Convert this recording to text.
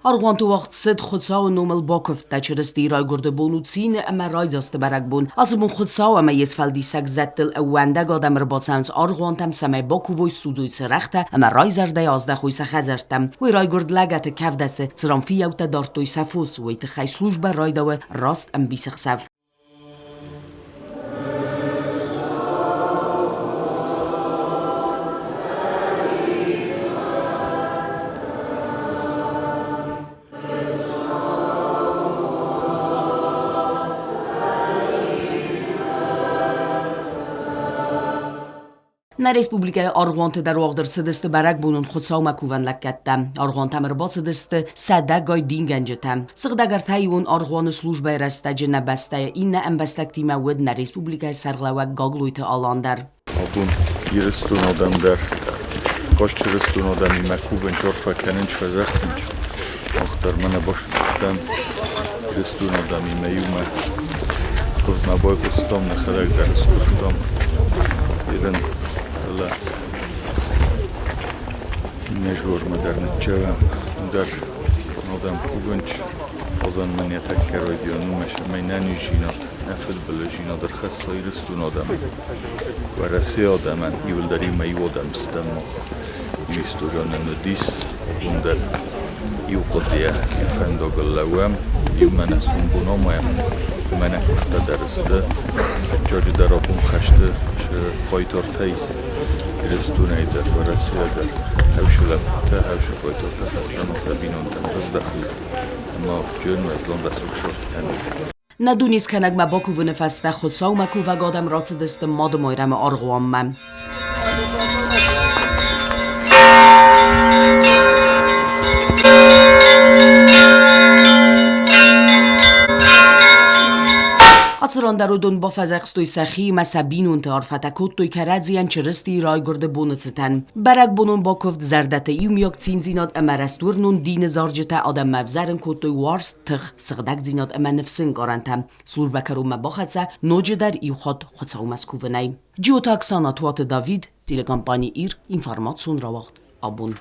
Аргъуанты уагъд цыд Хуыцауы номыл бакуывдтӕ Чырыстийы райгуырды бон у цины ӕмӕ райдзасты бӕрӕгбон. Ацы бон Хуыцау ӕмӕ йе сфӕлдисӕг зӕдтыл ӕууӕндӕг адӕм ӕрбацӕуынц аргъуантӕм, цӕмӕй бакувой, судзой цырӕгътӕ ӕмӕ райзӕрдӕй аздӕхой сӕ хӕдзӕрттӕм. Уый райгуырд лӕгӕты кӕвдӕсы, цыран фыййӕуттӕ дардтой сӕ фос, уый тыххӕй службӕ райдауы раст ӕмбисӕхсӕв. Нӕ республикӕйы аргъуанты дӕр уагъд ӕрцыдысты бӕрӕгбонон Хуыцаумӕ кувӕн лӕггӕдтӕ. Аргъуантӕм ӕрбацыдысты сӕдӕгай дингӕнджытӕ. Сыгъдӕг ӕртӕиуон аргъуаны службӕйы рӕстӕджы нӕ бӕстӕйы иннӕ ӕмбӕстӕгтимӕ уыд нӕ республикӕйы сӕргълӕууӕг Гаглойты Алан дӕр. Абон Ирыстон адӕм дӕр хъазт чырыстон адӕмимӕ кувынч, арфӕ кӕнынч, фӕдзӕхсынч. Мах дӕр мӕнӕ басудзыстӕм Ирыстон адӕмимӕ иумӕ. Куывдмӕ байхъуыстам, нӕхӕдӕг дӕр скуывтам. Ирын, фӕлӕ иннӕ зормӕ дӕр ныччӕвӕм, дӕр адӕм кувынч. Азан мӕн йӕ тӕккӕ райдиан уымӕ цӕмӕй нӕниздзинад, нӕ фыдбылыздзинад ӕрхӕсса Ирыстон адӕмӕн, Уӕрӕсейы адӕмӕн, иуылдӕр иумӕ иу адӕм стӕм мах. Иу историйӕн нын уыдис, абон дӕр иу хъуыдыйӕ, иу фӕндагыл лӕууӕм, иумӕ нӕ сомбон амайӕм, уымӕ нӕ куывдтӕ дӕр сты. Фыццаджыдӕр абон хӕсты цы хъайтартӕ ис Ирыстонӕй дӕр, Уӕрӕсейӕ дӕр, хӕвсы лӕппутӕ, хӕвсы хъайтартӕ фӕстӕмӕ сӕ бинонтӕм раздӕхой ӕмӕ адджын, уӕздан рӕсугъд сӕрд кӕной. Нӕ Дунескӕнӕгмӕ бакувыны фӕстӕ Хуыцаумӕ кувӕг адӕм рацыдысты Мады-Майрӕмы аргъуанмӕ. Ацы ран дӕр уыдон бафӕдзӕхстой сӕхи ӕмӕ сӕ бинонты арфӕтӕ кодтой кӕрӕдзийӕн Чырыстийы райгуырды боны цытӕн. Бӕрӕгбонон бакуывд зӕрдӕты иумиаг циндзинад ӕмӕ рӕстуырнон дины зарджытӕ адӕммӕ ӕвзӕрын кодтой уарзт, тых, сыгъдӕгдзинад ӕмӕ ныфсы ӕнкъарӕнтӕ. Службӕ кӕронмӕ бахӕццӕ ноджыдӕр иу хатт Хуыцаумӕ скувынӕй. Джиоты Оксана, Туаты Давид, телекомпани «Ир», информацион рауагъд «Абон».